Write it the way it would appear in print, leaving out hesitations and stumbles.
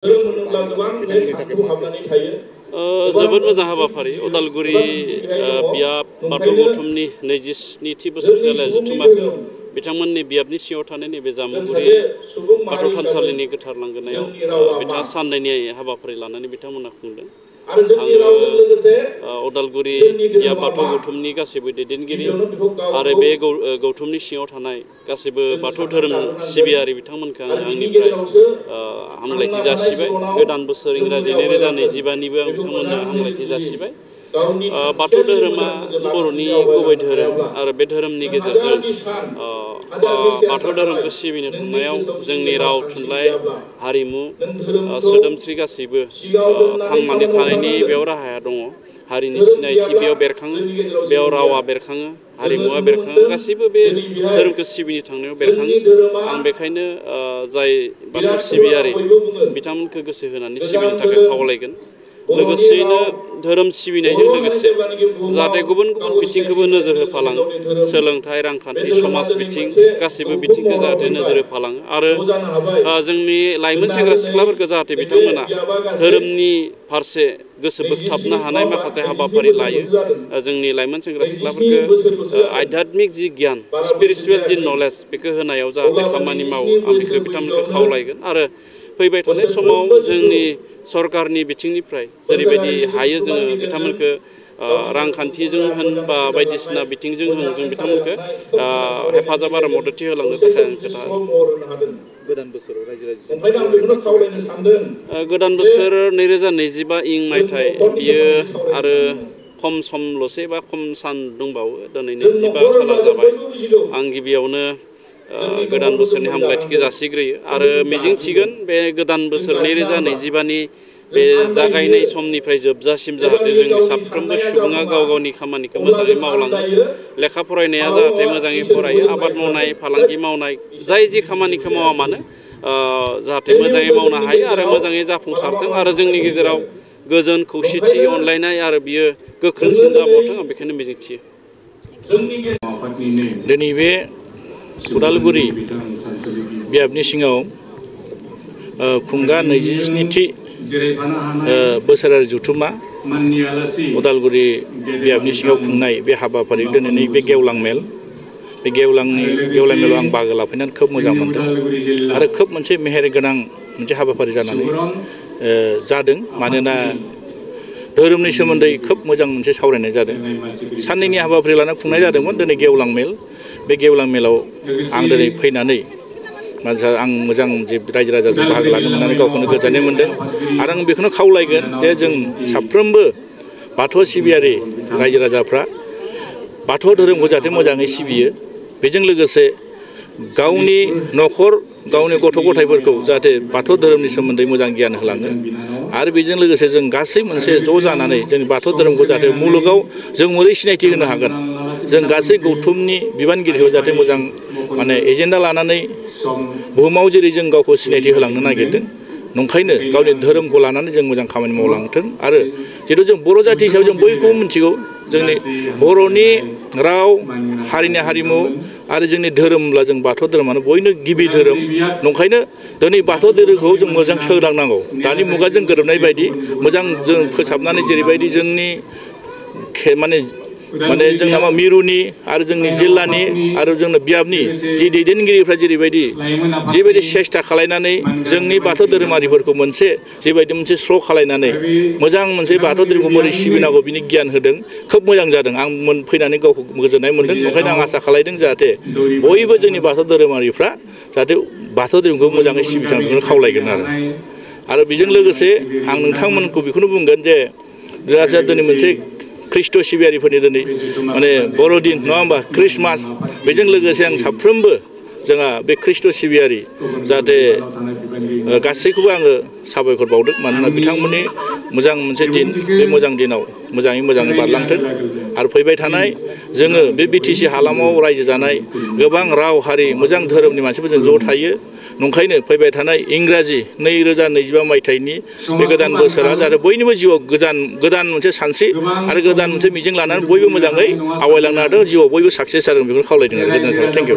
जोबोद मोजां हाबाफारि उदालगुरि बियाब बाथौ गौथुमनि 27थि बोसोर जालाय जथुमा बिथांमोननि बियाबनि सिङाव थानाय नैबे जामुगुरि बाथौ थानसालिनि गोथार लांगोनायाव बिथाङा साननैनि हाबाफारि लानानै बिथांमोना खुंदों। आङो उदालगुरि बियाब बाथौ गौथुमनि गासैबो दैदेनगिरि आरो बे गौथुमनि सिङाव थानाय गासैबो बाथौ धोरोम सिबियारि बिथांमोनखौ आङो आंनिफ्राय हामलायथि जासिबाय। गोदान बोसोर इंराजि 2025निबो आं बिथांमोननो हामलायथि जासिबाय। बाथौ धोरोमा बर'नि गुबै धोरोम आरो बे धोरोमनि गेजेरजों बाथौ धोरोमखौ सिबिनो थांनायाव जोंनि राव थुनलाइ हारिमु सोदोमस्रि गासैबो थांनानै थानायनि बेयाव राहाया दङ। हारिनि सिनायथि बेयाव बेरखाङो, बेयाव रावा बेरखाङो, हारिमुवा बेरखाङो, गासैबो बे धोरोमखौ सिबिनो थांनायाव बेरखाङो। आं बेखायनो जाय बाथौ सिबियारि बिथांमोनखौ गोसो होनानै सिबिनो थाखाय खावलायगोन। लोगोसेयैनो धोरोम सिबिनायजों लोगोसे जाहाथे गुबुन गुबुन बिथिंखौबो नोजोर होफालाङो, सोलोंथाइ, रांखान्थि, समाज बिथिं गासैबो बिथिंखौ जाहाथे नोजोर होफालाङो आरो जोंनि लाइमोन सेंग्रा सिख्लाफोरखौ जाहाथे बिथांमोना धोरोमनि फारसे गोसो बोगथाबनो हानाय माखासे हाबाफारि लायो। जोंनि लाइमोन सेंग्रा सिख्लाफोरखौ आध्यात्मिक जि गियान स्पिरिचुवेल जि नलेज बेखौ होनायाव जाहाथे खामानि मावो, आं बेखौ बिथांमोनखौ खावलायगोन। आरो फैबाय थानाय समाव जोंनि सरकारनि बिथिंनिफ्राय जेरैबायदि हायो जोङो बिथांमोनखौ रांखान्थिजों होन बा बायदिसिना बिथिंजों होन जों बिथांमोनखौ हेफाजाब आरो मददथि होलांनो थाखाय आं खोथा गोदान बोसोराव गोदान बोसोर 2025 मायथाइ बियो आरो खम समल'सै बा खम सान दंबावो। दिनै 25 खालार जाबाय। आं गिबियावनो गोदान बोसोरनि हामलायथिखौ जासिग्रोयो आरो मिजिं थिगोन बे गोदान बोसोर 2025नि बे जागायनाय समनिफ्राय जोबजासिम जाहाथे जोंनि साफ्रोमबो सुबुङा गाव गावनि खामानिखौ मोजाङै मावलाङो, लेखा फरायनाया जाहाथे मोजाङै फरायो, आबाद मावनाय, फालांगि मावनाय, जाय जि खामानिखौ मावा मानो जाहाथे मोजाङै मावनो हायो आरो मोजाङै जाफुंसारथों आरो जोंनि गेजेराव गोजोन, खौसेथि, अनलायनाय आरो बियो गोख्रोंसिन जाबावथों, आं बेखौनो मिजिंथियो। दिनै बे उदालगुरि बियाबनि सिङाव खुंगा 27थि बोसोरारि जथुमा उदालगुरि बियाबनि सिङाव खुंनाय बे हाबाफारि दिनैनि बे गेवलां मेल, बे गेवलां मेलाव आं बाहागो लाफैनानै खोब मोजां मोनदों आरो खोब मोनसे मेहेर गोनां मोनसे हाबाफारि जानानै जादों। मानोना धोरोमनि सोमोन्दै खोब मोजां मोनसे सावरायनाय जादों। साननैनि हाबाफारि लाना खुंनाय जादोंमोन दिनै गेवलां मेल। बे गेवलां मेलाव आं दिनै फैनानै आं मोजां जे रायजो राजाजों बाहागो लानो मोननानै गावखौनो गोजोननाय मोनदों आरो आं बेखौनो खावलायगोन जे जों साफ्रोमबो बाथौ सिबियारि रायजो राजाफ्रा बाथौ धोरोमखौ जाहाथे मोजाङै सिबियो, बेजों लोगोसे गावनि न'खर, गावनि गथ' गथायफोरखौ जाहाथे बाथौ धोरोमनि सोमोन्दै मोजां गियान होलाङो आरो बेजों लोगोसे जों गासै मोनसे ज' जानानै जोंनि बाथौ धोरोमखौ जाहाथे मुलुगाव जों बोरै सिनायथि होनो हागोन, जों गासै गौथुमनि बिबानगिरिखौ जाहाथे मोजां एजेन्डा लानानै बुहुमाव जेरै जों गावखौ सिनायथि होलांनो नागिरदों, नंखायनो गावनि धोरोमखौ लानानै जों मोजां खामानि मावलांथों। आरो जिहेतु जों बर' जाथि हिसाबै जों बयखौबो मिथिगौ जोंनि बर'नि राव, हारिनि हारिमु आरो जोंनि धोरोमब्ला जों बाथौ धोरोमानो बयनो गिबि धोरोम। नंखायनो दिनै बाथौ धोरोमखौ जों मोजां सोदांनांगौ। दानि मुगाजों गोरोबनाय बायदि मोजां जों फोसाबनानै जेरैबायदि जोंनि जोंना मिरुनि आरो जोंनि जिल्लानि आरो जोंनो बियाबनि जि दैदेनगिरिफ्रा जिबायदि सेस्था खालायनानै जोंनि बाथौ धोरोमारिफोरखौ जिबायदि मोनसे स्र' खालायनानै मोजां मोनसे बाथौ धोरोमखौ बोरै सिबिनांगौ बिनि गियान होदों, खोब मोजां जादों। आं फैनानै गावखौ गोजोननाय मोनदों। ओंखायनो आं आसा खालायदों जाहाथे बयबो जोंनि बाथौ धोरोमारिफ्रा जाहाथे बाथौ धोरोमखौ मोजाङै सिबिथां बेखौनो खावलायगोन आरो बेजों लोगोसे आं नोंथांमोनखौ बेखौनो बुंगोन जे जोंहा दिनै मोनसे ख्रिस्ट' सिबियारिफोरनि दिनै बर'दिन नङा होमबा, ख्रिस्टमास। बेजों लोगोसे आं साफ्रोमबो जोंहा बे ख्रिस्ट' सिबियारि जाहाथे गासैखौबो आङो साबायखर बावदों। मानोना बिथांमोननि मोजां मोनसे दिन, बे मोजां दिनाव मोजाङै बारलांथों आरो फैबाय थानाय जोङो बे BTC हालामाव रायजो जानाय गोबां राव, हारि, मोजां धोरोमनि मानसिफोरजों ज' थायो। नंखायनो फैबाय थानाय इंराजि 2025 मायथाइनि बे गोदान बोसोरा जाहाथे बयनिबो जिउआव गोदान मोनसे सानस्रि आरो गोदान मोनसे मिजिं लानानै बयबो मोजाङै आवगायलांनो हादों, जिउआव बयबो साक्सेस जादों, बेखौनो खावलायदों आरो गोजोननाय थाबाय। Thank you.